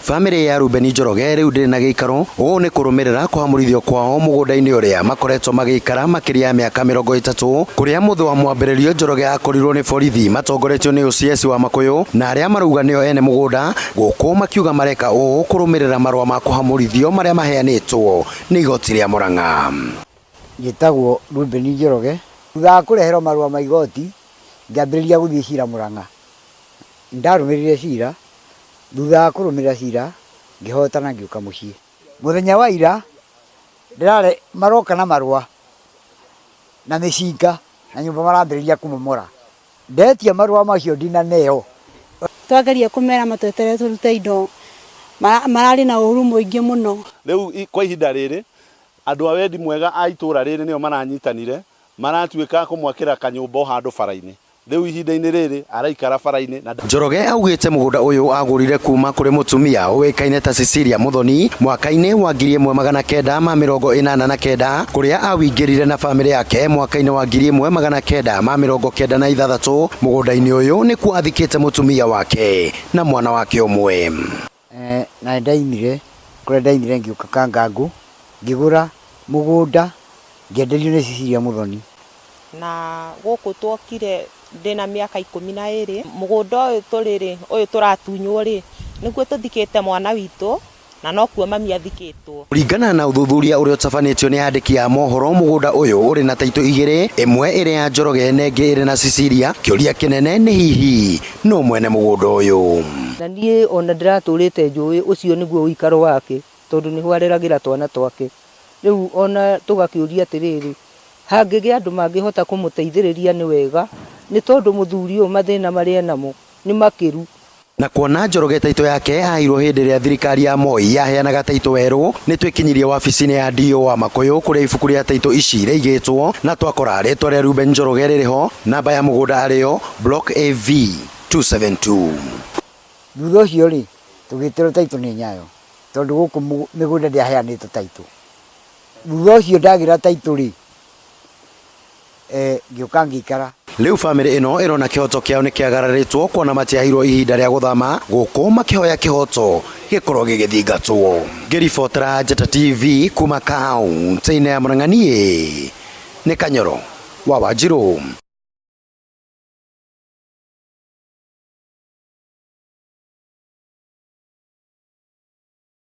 Bamĩrĩ ya Reuben Njoroge rĩu ndĩrĩ na gĩikaro, ũũ nĩ kũrũmĩrĩra kũhamũrithio kwao mũgũnda-inĩ ũrĩa makoretwo magĩikara makĩria ya mĩaka 30, kũrĩa mũthĩ wa mwambĩrĩrio Njoroge akorirwo nĩ borithi matongoretio nĩ OCS wa Makũyũ na arĩa marauga nĩo ene mũgũnda, gũkũ makiuga mareka ũũ kũrũmĩrĩra marũa ma kũhamũrithio marĩa maheanĩtwo nĩ igoti rĩa Murang'a. Njĩtagwo Reuben Njoroge. Thutha wa kũreherwo marũa ma igoti, ngĩambĩrĩria gũthiĩ cira Murang'a. Nĩndarũmĩrĩire cira, thutha wa kũrũmĩrĩra cira ngĩhotana ngĩũka mũciĩ. Mũthenya wa ira ndĩrarĩ maroka na marũa na mĩcinga na nyũmba marambĩrĩria kũmomora. Ndetia marũa macio ndinaneo. Twageria kũmera matweterere tũrute indo mararĩ na ũru mũingĩ mũno. Rĩu kwa ihinda rĩrĩ andũ a wendi mwega a itũra rĩrĩ nĩo maranyitanire, maratuĩka a kũmwakĩra kanyũmba o handũ bara-inĩ. Rĩu ihinda-inĩ rĩrĩ araikara bara-inĩ na. Njoroge augĩte mũgũnda ũyũ agũrire kuma kũrĩ mũtumia ũĩkaine ta Cecilia Muthoni mwaka-inĩ wa 1989 kũrĩa awĩingĩrire na bamĩrĩ yake mwaka-inĩ wa 1996. Mũgũnda-inĩ ũyũ nĩkuo athikĩte mũtumia wake na mwana wake ũmwe. Na nĩndaimire kũrĩa ndaimire ngĩũka Kangangũ ngĩgũra mũgũnda ngĩenderio nĩ Cecilia Muthoni. Na gũkũ twokire ndĩna mĩaka 12. Mũgũnda ũyũ tũrĩ rĩ, ũyũ tũratunywo rĩ, nĩkuo tũthikĩte mwana witũ na nokuo mami athikĩtwo. Kũringana na ũthuthuria ũrĩa ũtabanĩtio nĩ andĩki a mohoro, mũgũnda ũyũ ũrĩ na taitũ igĩrĩ, ĩmwe ĩrĩ ya Njoroge na ĩngĩ ĩrĩ na Cecilia. Kĩũria kĩnene nĩ hihi nũ mwene mũgũnda ũyũ? Na niĩ o na ndĩratũũrĩte njũĩ ũcio nĩguo ũikaro wake, tondũ nĩho areragĩra twana twake. Rĩu o na tũgakĩũria atĩrĩrĩ, hangĩgĩa andũ mangĩhota kũmũteithĩrĩria nĩ wega, nĩ tondũ mũthuri ũyũ mathĩna marĩa enamo nĩ makĩru. Na kuona Njoroge taitũ yake aheirwo hĩndĩ ĩrĩa thirikari ya Moi yaheanaga taitũ werũ, nĩ twĩkinyirie wabici-inĩ ya DO wa Makũyũ kũrĩa ibuku rĩa taitũ ici rĩigĩtwo na twakora rĩtwa rĩa Reuben Njoroge rĩrĩ ho, namba ya mũgũnda arĩ yo Block AV 272. Thutha ũcio-rĩ, tũgĩtĩrwo taitũ nĩ Nyayo tondũ gũkũ mĩgũnda ndĩaheanĩtwo taitũ. Thutha ũcio ndagĩra taitũ rĩ, ngĩũka ngĩikara. Rĩu bamĩrĩ ĩno ĩrona kĩhoto kĩao nĩ kĩagararĩtwo kuona matiaheirwo ihinda rĩa gũthama gũkũ makĩhoya kĩhoto gĩkorwo gĩgĩthingatwo. Ngĩribotera Njata TV kuma kaũntĩ-inĩ ya Murang'a niĩ nĩ Kanyoro wa Wanjirũ.